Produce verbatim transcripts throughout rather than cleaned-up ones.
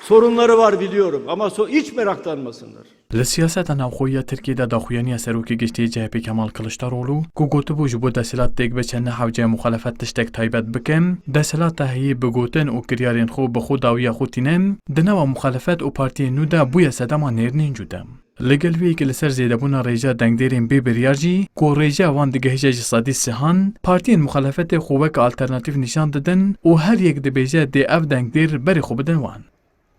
Sorunları var biliyorum ama so hiç meraklanmasınlar. Li siyaseta navxwe ya Tirkiyê de daxuyaniya serokê giştî yê C H P Kemal Kiliçdaroglu, ku gotibû ji bo desthilat têk biçe ne hewceyê muxalefet tiştek taybet bike, desthilata heyî bi gotin û kiryarên xwe bi xwe dawiya xwe tîne, di nava muxalefet û partiyên nû de bûye sedema nêrînên cuda. Li gel vê yekê li ser zêdebûna rêjeya dengdêrên bê biryar jî, ku rêjeya wan digihîje ji sedî sihan, partiyên muxalefetê xwe weke alternatîf nîşan didin û her yek dibêje dê ev dengdêr berê xwe bidin wan.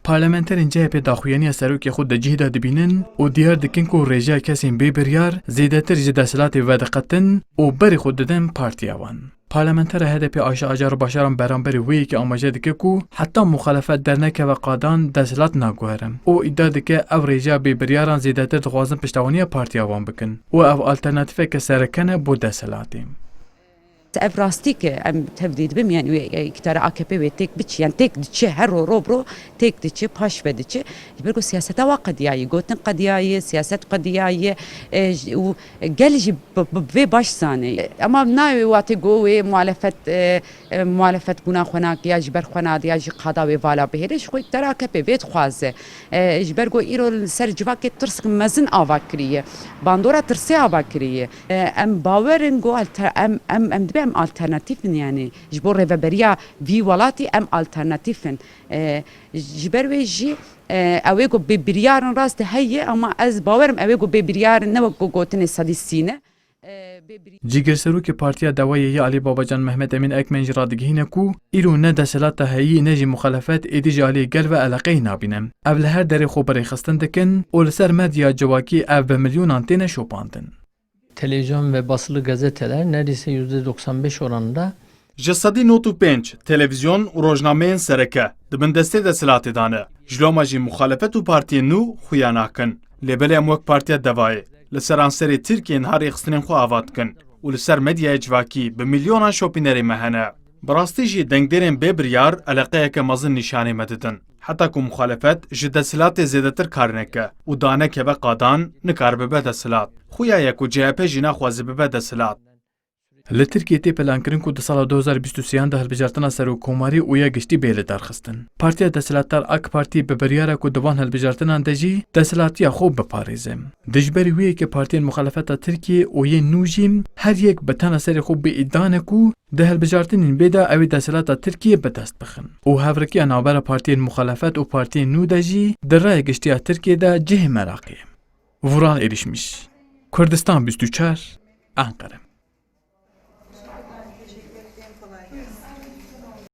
Parlamenterên C H P daxuyaniya serokê xwe di cih de dibînin û diyar dikin ku rêjeya kesên bê biryar zêdetir ji desthilatê vediqetin û berê xwe didin partiya wan. Parlamentera H D P Ayşe Acar Başaran beramberî wê yekê amaje dike ku heta muxalefet dernekeve qadan desthilat naguhere û îdia dike ev rêjeya bê biryaran zêdetir dixwazin piştewaniya partiya wan bikin û ev alternatîfeke sereke ne bo desthilatê. Ev rastî ke em tevdî dibin, yani wê îktidara A K P wê têk biçî, yani têk diçe, her ro, ro bi ro têk diçe, paş ve diçe. Ji ber ku siyaseta wa qediyayî, gotin qediyayî, siyaset qediyayî, e, û gel jî bi, bi vê baş zane. Ema nayê wê watê go wê muhalefet, e, e, muhalefet bûna xwe nake ya ji ber xwe nade ya jî qada wê vala bihêle, ji xwe îktidara A K P vê dixwaze. E, ji ber ku îro li ser civakê tirsk mezin ava kiriye. Bandora tirsê ava kiriye. E, em bawer in ku alter-, em, em, em dibe em alternatîf in, yani ji bo rêveberiya vî welatî em alternatîf in. E, ji ber wê jî, e, ew ê ku bê biryar in rast heye, ama ez bawer im ew ê ku bê biryar in, ne wek ku gotinê sedî sî ne. E, bê biryar Cîgirserokê Partiya Dewayê yê Alî Babacan Mehmet Emîn Ekmen jî radigihîne ku îro ne desthilata heyî ne jî muxalefet êdî ji aliyê gel ve eleqeyê nabîne. Ev li her derê xwe bi rêxistin dikin û li ser medya civakî ev bi milyonan têne şopandin. Televizyon ve basılı gazeteler neredeyse yüzde doksan beş oranında Ji sedî nod û pênc televîzyon û rojnameyên sereke di bin destê desthilatê de ne. Ji loma jî muxalefet û partiyên nû xuya nakin. Lê belê em wek Partiya Devayê li seranserê Tirkiyê niha rêxistinên xwe ava dikin û li ser medyaya civakî bi milyonan şopînerê me hene. Bi rastî jî dengdêrên bê biryar eleqeyeke mezin nîşanê me didin. Heta ku muxalefet ji desthilatê zêdetir kar neke û danekeve qadan, nikaribe bibe desthilat. Xuya ye ku C H P jî naxwaze bibe desthilat. Li Tirkiyê tê plankirin ku di sala du hazar bîst û sêyan de hilbijartina serokkomarî û ya giştî bê lidarxistin. Partiya desthilatdar AK Partî bi biryara ku di van hilbijartinan de jî desthilatiya xwe biparêze. Dijberî wê yekê partiyên muxalefeta Tirkiyê û yên nû jî her yek bi tena serê xwe bi îdia ne ku di hilbijartinên bê de ew ê desthilata Tirkiyê bi dest bixin û hevrikiya navbera partiyên muxalefet û partiyên nû de jî di raya giştî ya Tirkiyê de cihê meraqê ye. Vural Êrîşmiş, Kurdistan bîst û çar, Enqere.